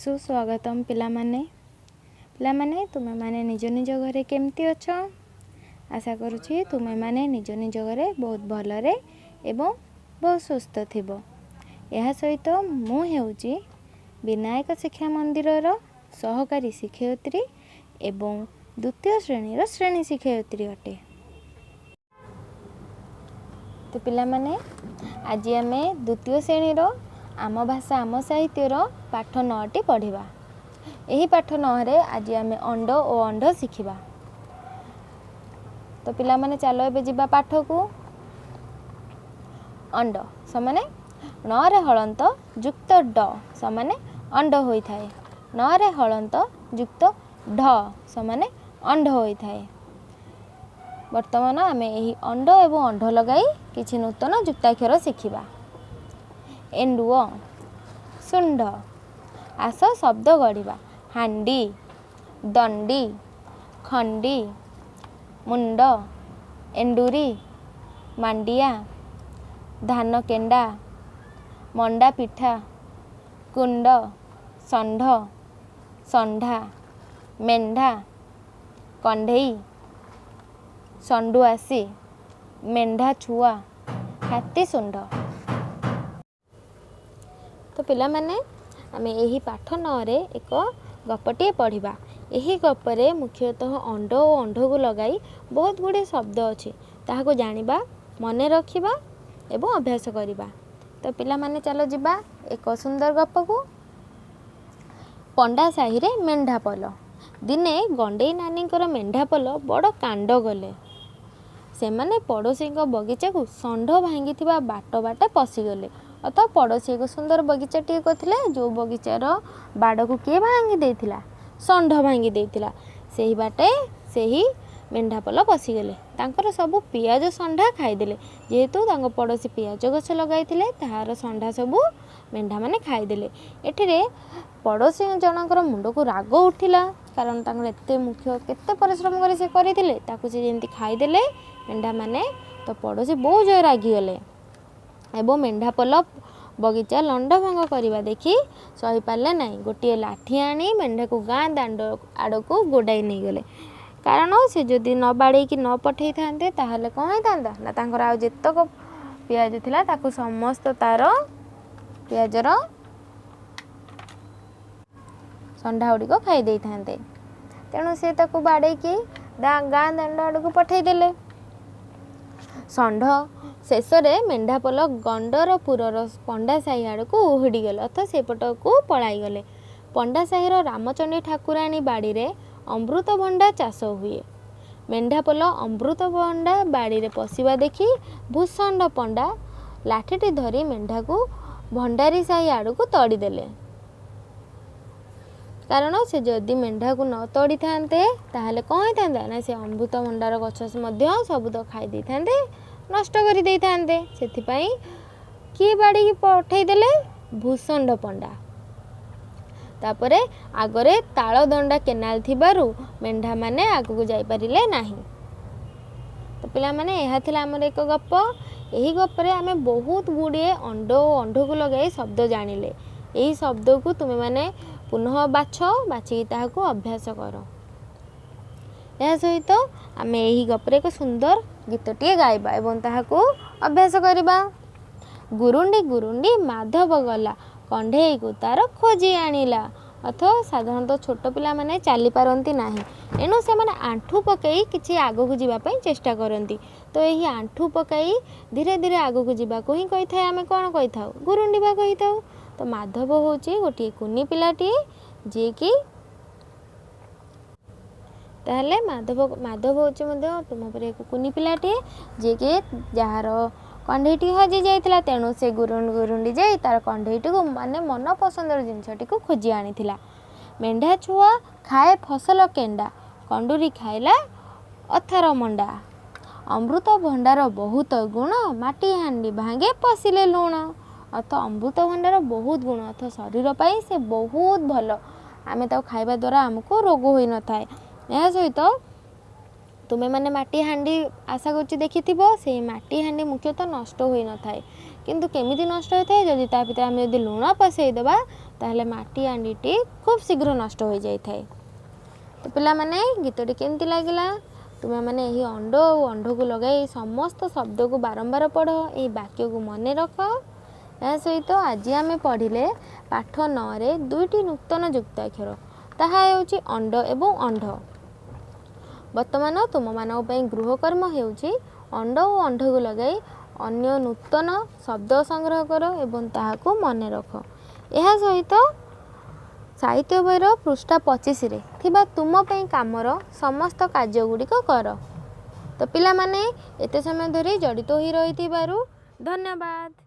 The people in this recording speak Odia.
ସୁସ୍ୱାଗତମ ପିଲାମାନେ। ପିଲାମାନେ, ତୁମେମାନେ ନିଜ ନିଜ ଘରେ କେମିତି ଅଛ? ଆଶା କରୁଛି ତୁମେମାନେ ନିଜ ନିଜ ଘରେ ବହୁତ ଭଲରେ ଏବଂ ବହୁତ ସୁସ୍ଥ ଥିବ। ଏହା ସହିତ ମୁଁ ହେଉଛି ବିନାୟକ ଶିକ୍ଷା ମନ୍ଦିରର ସହକାରୀ ଶିକ୍ଷୟିତ୍ରୀ ଏବଂ ଦ୍ୱିତୀୟ ଶ୍ରେଣୀର ଶ୍ରେଣୀ ଶିକ୍ଷୟିତ୍ରୀ ଅଟେ। ତ ପିଲାମାନେ, ଆଜି ଆମେ ଦ୍ୱିତୀୟ ଶ୍ରେଣୀର ଆମ ଭାଷା ଆମ ସାହିତ୍ୟର ପାଠ 9ଟି ପଢ଼ିବା। ଏହି ପାଠ 9ରେ ଆଜି ଆମେ ଅଣ୍ଡ ଓ ଅଣ୍ଢ ଶିଖିବା। ତ ପିଲାମାନେ, ଚାଲ ଏବେ ଯିବା ପାଠକୁ। ଅଣ୍ଡ ସମାନେ ଣରେ ହଳନ୍ତ ଯୁକ୍ତ ଡ ସମାନେ ଅଣ୍ଡ ହୋଇଥାଏ। ଣରେ ହଳନ୍ତ ଯୁକ୍ତ ଢ ସମାନେ ଅଣ୍ଢ ହୋଇଥାଏ। ବର୍ତ୍ତମାନ ଆମେ ଏହି ଅଣ୍ଡ ଏବଂ ଅଣ୍ଢ ଲଗାଇ କିଛି ନୂତନ ଯୁକ୍ତାକ୍ଷର ଶିଖିବା। ଏଣ୍ଡୁଅ, ଶୁଣ୍ଢ। ଆସ ଶବ୍ଦ ଗଢ଼ିବା। ହାଣ୍ଡି, ଦଣ୍ଡି, ଖଣ୍ଡି, ମୁଣ୍ଡ, ଏଣ୍ଡୁରି, ମାଣ୍ଡିଆ, ଧାନ କେଣ୍ଡା, ମଣ୍ଡା ପିଠା, କୁଣ୍ଡ, ଷଣ୍ଢ, ଷଣ୍ଢା, ମେଣ୍ଢା, କଣ୍ଢେଇ, ଷଣ୍ଡୁଆସି, ମେଣ୍ଢା ଛୁଆ, ହାତୀ ଶୁଣ୍ଢ। ତ ପିଲାମାନେ, ଆମେ ଏହି ପାଠ 9ରେ ଏକ ଗପଟିଏ ପଢ଼ିବା। ଏହି ଗପରେ ମୁଖ୍ୟତଃ ଅଣ୍ଡ ଓ ଅଣ୍ଢକୁ ଲଗାଇ ବହୁତ ଗୁଡ଼ିଏ ଶବ୍ଦ ଅଛି, ତାହାକୁ ଜାଣିବା, ମନେ ରଖିବା ଏବଂ ଅଭ୍ୟାସ କରିବା। ତ ପିଲାମାନେ, ଚାଲ ଯିବା ଏକ ସୁନ୍ଦର ଗପକୁ। ପଣ୍ଡା ସାହିରେ ମେଣ୍ଢା ପଲ। ଦିନେ ଗଣ୍ଡେଇ ନାନୀଙ୍କର ମେଣ୍ଢା ପଲ ବଡ଼ କାଣ୍ଡ କଲେ। ସେମାନେ ପଡ଼ୋଶୀଙ୍କ ବଗିଚାକୁ ଷଣ୍ଢ ଭାଙ୍ଗିଥିବା ବାଟ ବାଟେ ପଶିଗଲେ। ଅର୍ଥାତ୍ ପଡ଼ୋଶୀ ଏକ ସୁନ୍ଦର ବଗିଚାଟିଏ କରିଥିଲେ, ଯେଉଁ ବଗିଚାର ବାଡ଼କୁ କିଏ ଭାଙ୍ଗି ଦେଇଥିଲା? ଷଣ୍ଢ ଭାଙ୍ଗି ଦେଇଥିଲା। ସେହି ବାଟେ ସେହି ମେଣ୍ଢା ପଲ ପଶିଗଲେ। ତାଙ୍କର ସବୁ ପିଆଜ ଷଣ୍ଢା ଖାଇଦେଲେ। ଯେହେତୁ ତାଙ୍କ ପଡ଼ୋଶୀ ପିଆଜ ଗଛ ଲଗାଇଥିଲେ, ତାହାର ଷଣ୍ଢା ସବୁ ମେଣ୍ଢାମାନେ ଖାଇଦେଲେ। ଏଠିରେ ପଡ଼ୋଶୀ ଜଣଙ୍କର ମୁଣ୍ଡକୁ ରାଗ ଉଠିଲା, କାରଣ ତାଙ୍କର ଏତେ ମୁଖ୍ୟ କେତେ ପରିଶ୍ରମ କରି ସେ କରିଥିଲେ, ତାକୁ ସେ ଯେମିତି ଖାଇଦେଲେ ମେଣ୍ଢାମାନେ। ତ ପଡ଼ୋଶୀ ବହୁତ ଜୋର ରାଗିଗଲେ ଏବଂ ମେଣ୍ଢା ପଲ ବଗିଚା ଲଣ୍ଡଭଙ୍ଗ କରିବା ଦେଖି ସହିପାରିଲେ ନାହିଁ। ଗୋଟିଏ ଲାଠି ଆଣି ମେଣ୍ଢାକୁ ଗାଁ ଦାଣ୍ଡ ଆଡ଼କୁ ଗୋଡ଼ାଇ ନେଇଗଲେ। କାରଣ ସେ ଯଦି ନ ବାଡ଼େଇକି ନ ପଠେଇଥାନ୍ତେ, ତାହେଲେ କ'ଣ ହେଇଥାନ୍ତା ନା ତାଙ୍କର ଆଉ ଯେତକ ପିଆଜ ଥିଲା, ତାକୁ ସମସ୍ତ ତାର ପିଆଜର ଷଣ୍ଢା ଗୁଡ଼ିକ ଖାଇ ଦେଇଥାନ୍ତେ। ତେଣୁ ସେ ତାକୁ ବାଡ଼େଇକି ଗାଁ ଦାଣ୍ଡ ଆଡ଼କୁ ପଠେଇଦେଲେ। ଷଣ୍ଢ ଶେଷରେ ମେଣ୍ଢାପଲ ଗଣ୍ଡରପୁରର ପଣ୍ଡା ସାହି ଆଡ଼କୁ ଉହୁଡ଼ିଗଲେ, ଅର୍ଥାତ୍ ସେପଟକୁ ପଳାଇଗଲେ। ପଣ୍ଡା ସାହିର ରାମଚଣ୍ଡୀ ଠାକୁରାଣୀ ବାଡ଼ିରେ ଅମୃତଭଣ୍ଡା ଚାଷ ହୁଏ। ମେଣ୍ଢାପଲ ଅମୃତଭଣ୍ଡା ବାଡ଼ିରେ ପଶିବା ଦେଖି ଭୂଷଣ୍ଡ ପଣ୍ଡା ଲାଠିଟି ଧରି ମେଣ୍ଢାକୁ ଭଣ୍ଡାରୀ ସାହି ଆଡ଼କୁ ତଡ଼ିଦେଲେ। କାରଣ ସେ ଯଦି ମେଣ୍ଢାକୁ ନ ତଡ଼ିଥାନ୍ତେ, ତାହେଲେ କ'ଣ ହେଇଥାନ୍ତା ନା ସେ ଅମୃତଭଣ୍ଡାର ଗଛ ମଧ୍ୟ ସବୁ ତ ଖାଇ ଦେଇଥାନ୍ତେ, ନଷ୍ଟ କରିଦେଇଥାନ୍ତେ। ସେଥିପାଇଁ କିଏ ବାଡ଼ିକି ପଠେଇଦେଲେ? ଭୂଷଣ୍ଡ ପଣ୍ଡା। ତାପରେ ଆଗରେ ତାଳଦଣ୍ଡା କେନାଲ ଥିବାରୁ ମେଣ୍ଢାମାନେ ଆଗକୁ ଯାଇପାରିଲେ ନାହିଁ। ତ ପିଲାମାନେ, ଏହା ଥିଲା ଆମର ଏକ ଗପ। ଏହି ଗପରେ ଆମେ ବହୁତ ଗୁଡ଼ିଏ ଅଣ୍ଡ ଓ ଅଣ୍ଢକୁ ଲଗାଇ ଶବ୍ଦ ଜାଣିଲେ। ଏହି ଶବ୍ଦକୁ ତୁମେମାନେ ପୁନଃ ବାଛ, ବାଛିକି ତାହାକୁ ଅଭ୍ୟାସ କର। ଏହା ସହିତ ଆମେ ଏହି ଗପରେ ଏକ ସୁନ୍ଦର ଗୀତଟିଏ ଗାଇବା ଏବଂ ତାହାକୁ ଅଭ୍ୟାସ କରିବା। ଗୁରୁଣ୍ଡି ଗୁରୁଣ୍ଡି ମାଧବ ଗଲା, କଣ୍ଢେଇକୁ ତାର ଖୋଜି ଆଣିଲା। ଅର୍ଥ ସାଧାରଣତଃ ଛୋଟ ପିଲାମାନେ ଚାଲିପାରନ୍ତି ନାହିଁ, ଏଣୁ ସେମାନେ ଆଣ୍ଠୁ ପକାଇ କିଛି ଆଗକୁ ଯିବା ପାଇଁ ଚେଷ୍ଟା କରନ୍ତି। ତ ଏହି ଆଣ୍ଠୁ ପକାଇ ଧୀରେ ଧୀରେ ଆଗକୁ ଯିବାକୁ ହିଁ କହିଥାଏ ଆମେ କ'ଣ କହିଥାଉ? ଗୁରୁଣ୍ଡିବା କହିଥାଉ। ତ ମାଧବ ହେଉଛି ଗୋଟିଏ କୁନି ପିଲାଟିଏ ଯିଏକି, ତାହେଲେ ମାଧବ ହେଉଛି ମଧ୍ୟ ତୁମ ପରି ଏକ କୁନି ପିଲାଟିଏ, ଯିଏକି ଯାହାର କଣ୍ଢେଇଟି ହଜି ଯାଇଥିଲା। ତେଣୁ ସେ ଗୁରୁଣ୍ଡି ଗୁରୁଣ୍ଡି ଯାଇ ତାର କଣ୍ଢେଇଟିକୁ, ମାନେ ମନ ପସନ୍ଦର ଜିନିଷଟିକୁ ଖୋଜି ଆଣିଥିଲା। ମେଣ୍ଢା ଛୁଆ ଖାଏ ଫସଲ କେଣ୍ଡା, କଣ୍ଡୁରି ଖାଇଲା ଅଥାର ମଣ୍ଡା। ଅମୃତଭଣ୍ଡାର ବହୁତ ଗୁଣ, ମାଟି ହାଣ୍ଡି ଭାଙ୍ଗେ ପଶିଲେ ଲୁଣ। ଅର୍ଥ ଅମୃତଭଣ୍ଡାର ବହୁତ ଗୁଣ, ଅର୍ଥ ଶରୀର ପାଇଁ ସେ ବହୁତ ଭଲ। ଆମେ ତାକୁ ଖାଇବା ଦ୍ୱାରା ଆମକୁ ରୋଗ ହୋଇନଥାଏ। ଏହା ସହିତ ତୁମେମାନେ ମାଟି ହାଣ୍ଡି ଆଶା କରୁଛି ଦେଖିଥିବ। ସେଇ ମାଟି ହାଣ୍ଡି ମୁଖ୍ୟତଃ ନଷ୍ଟ ହୋଇନଥାଏ, କିନ୍ତୁ କେମିତି ନଷ୍ଟ ହୋଇଥାଏ? ଯଦି ତା ଭିତରେ ଆମେ ଯଦି ଲୁଣ ପଶାଇଦେବା, ତାହେଲେ ମାଟି ହାଣ୍ଡିଟି ଖୁବ୍ ଶୀଘ୍ର ନଷ୍ଟ ହୋଇଯାଇଥାଏ। ତ ପିଲାମାନେ, ଗୀତଟି କେମିତି ଲାଗିଲା? ତୁମେମାନେ ଏହି ଅଣ୍ଡ ଓ ଅଣ୍ଢକୁ ଲଗାଇ ସମସ୍ତ ଶବ୍ଦକୁ ବାରମ୍ବାର ପଢ଼, ଏହି ବାକ୍ୟକୁ ମନେ ରଖ। ଏହା ସହିତ ଆଜି ଆମେ ପଢ଼ିଲେ ପାଠ 9ରେ ଦୁଇଟି ନୂତନ ଯୁକ୍ତାକ୍ଷର, ତାହା ହେଉଛି ଅଣ୍ଡ ଏବଂ ଅଣ୍ଢ। ବର୍ତ୍ତମାନ ତୁମମାନଙ୍କ ପାଇଁ ଗୃହକର୍ମ ହେଉଛି ଅଣ୍ଡ ଓ ଅଣ୍ଢକୁ ଲଗାଇ ଅନ୍ୟ ନୂତନ ଶବ୍ଦ ସଂଗ୍ରହ କର ଏବଂ ତାହାକୁ ମନେ ରଖ। ଏହା ସହିତ ସାହିତ୍ୟ ବହିର ପୃଷ୍ଠା 25ରେ ଥିବା ତୁମ ପାଇଁ କାମର ସମସ୍ତ କାର୍ଯ୍ୟ ଗୁଡ଼ିକ କର। ତ ପିଲାମାନେ, ଏତେ ସମୟ ଧରି ଜଡ଼ିତ ହୋଇ ରହିଥିବାରୁ ଧନ୍ୟବାଦ।